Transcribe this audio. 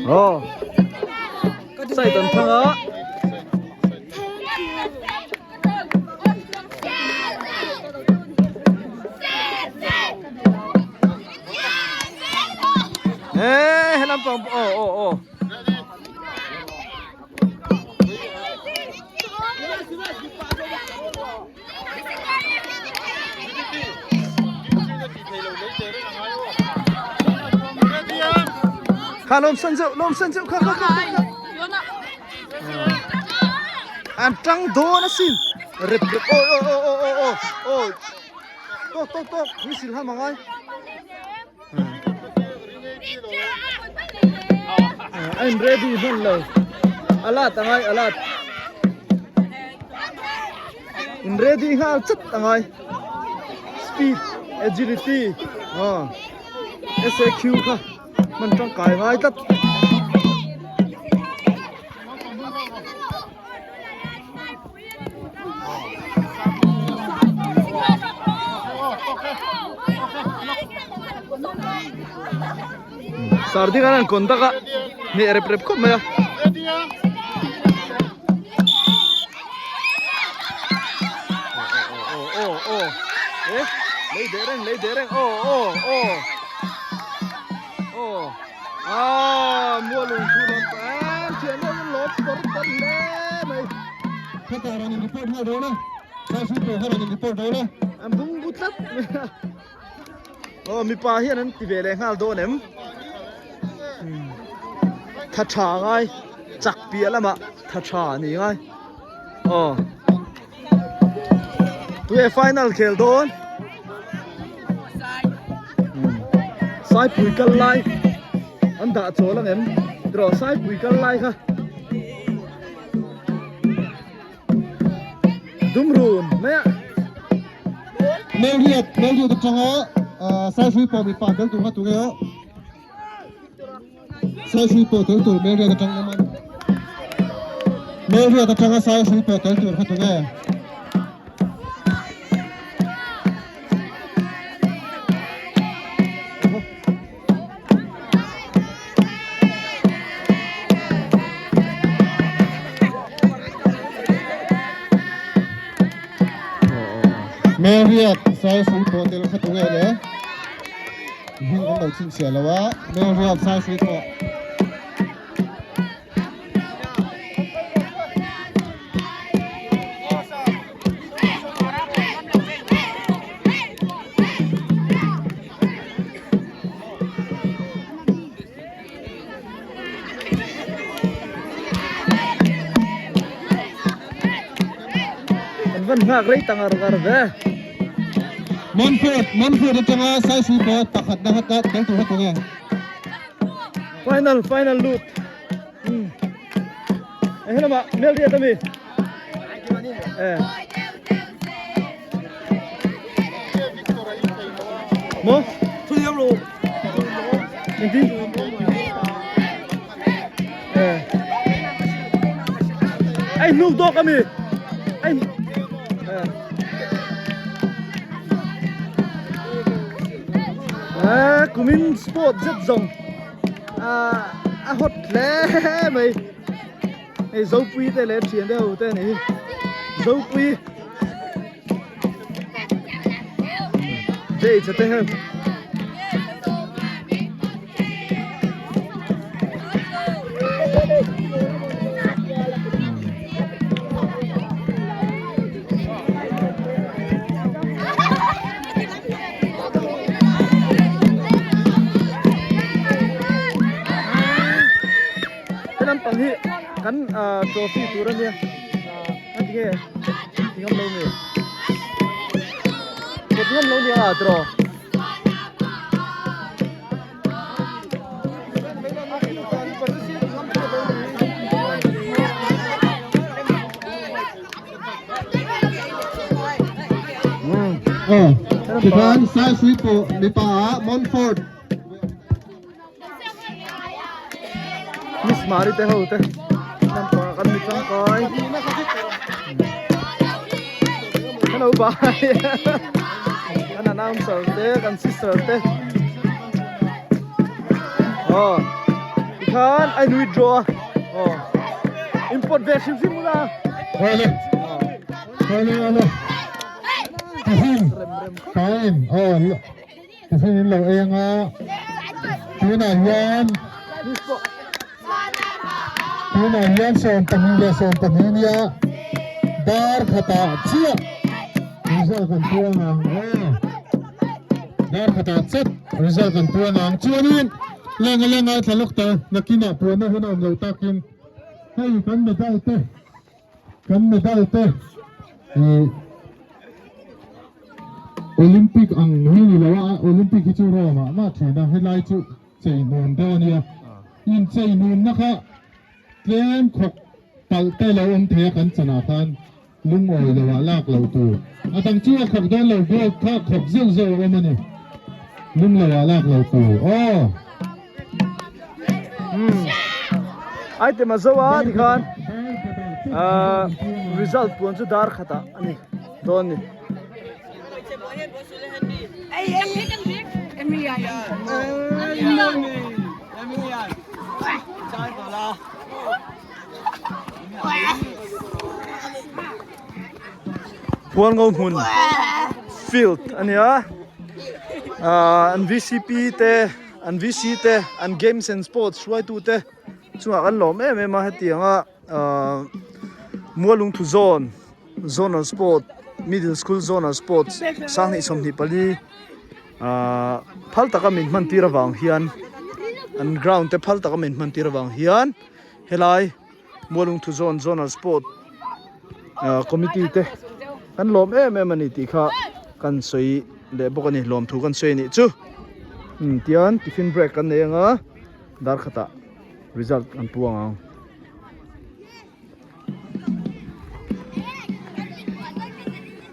Oh. Side an thang a. Eh, helam pang oh oh oh. Kha lom san zeuh lom san zeuh kha kha kha kha. An tang dawn asin. Rep rep oi oi oi oi oi oi. Tok tok tok whistle ham angai. I'm ready hman lo alat angai alat in ready nghal chat angai speed agility SAQ kha hman tangkai ngai tlat. Sarding an an conduct a hneh rep rep khawp mai a. Aw aw e lei deh reng lei deh reng aw aw aw aw ah mualung thu lam pang thian deuh in lawm pawr pawr hle mai. Khata rawn in report nghal dawn a, Saisui pawh kha rawn in report dawn a. An bung bu tlat mai a. Aw mipa hian an ti ve leh nghal dawn em? Tha tha ngai, chak piah lamah tha tha a ni ngai. Aw. Tue final khel dawn. Saipui kal lai an dah chawl ang em? Tiraw Saipui kal lai kha. Dumrun mai a. Melriat, Melriat atanga Saipui pawh mipa tel tur kha tunge aw. Saisui pawh tel tur Melriat atang awm a. Melriat atanga Saisui pawh tel tur kha tunge? Melriat Saisui pawh tel kha tunge le? Hming kan lo chhinchhiah lo a, Melriat Saisui pawh. An van nghak rei ta ngar ngar ve. Montfort, Montfort atanga Saisui pawh pakhat na khat a tel tur a tung e. Final, final lut. Hmm. Eh, helama Melriat ami. Eh. Mo? Engtin? Eh. Ai hnuk dawk ami. Ai eh. Eh, kumin sport zet zawng. Ah, a hot hle mai. Hei Zopui te leh thian deuh te ani hi. Zopui. Jay chate ho. He lampang hi kan trophy tur a nia a ti nge ti ngam lo mi kawt ngam lo nia tiraw. Tikhan Saisui pawh mipa ah Montfort. Miss Mari te ho te lampang ah kan mi tangkai hello bye kan announcer te kan sister te aw. Tikhan a in withdraw a. Aw. In pawt ve hrim hrim ula. Awle. Awle awle. Tiffin. Time. Aw. Tiffin in lo ei anga. Tunah hian Tunah hian 12 leh 12 nia dar khatah chiah result kan puang ang aw. Dar khatah chat result kan puang ang chuanin lenga lenga thla lawk ta nakinah puanna hun a awm lo takin hei kan medal te kan medal te ih Olympic ang hi ni lo a Olympic hi chu Rome ah mah thin a helai chu chei hmun deuh a nia inchei hmunna kha tlem khawk palh te lo awm thei a kan chanah khan lungawi lo ah lak loh tur a dang chu a khawk dawn lo gold kha khawk zeuh zeuh a awm a ni lung lo ah lak loh tur aw. Umm item a zo a tikhan ahh result puan chu dar khatah a ni dawn a ni. Hualngo hmun field a nia ahh an VCP te an VC te an games and sports hruaitu te chungah kan lawm em em a hetiang a ahh Mualungthu zone zonal sport middle school zonal sports sanghnih 24 ahh phal taka min hman tir avang hian an ground te phal taka min hman tir avang hian helai Mualungthu zone zonal sport ahh committee te kan lawm em em a ni tih kha kan sawi leh bawk a ni lawmthu kan sawi a nih chu tian tiffin break kan nei anga dar khatah result an puang ang.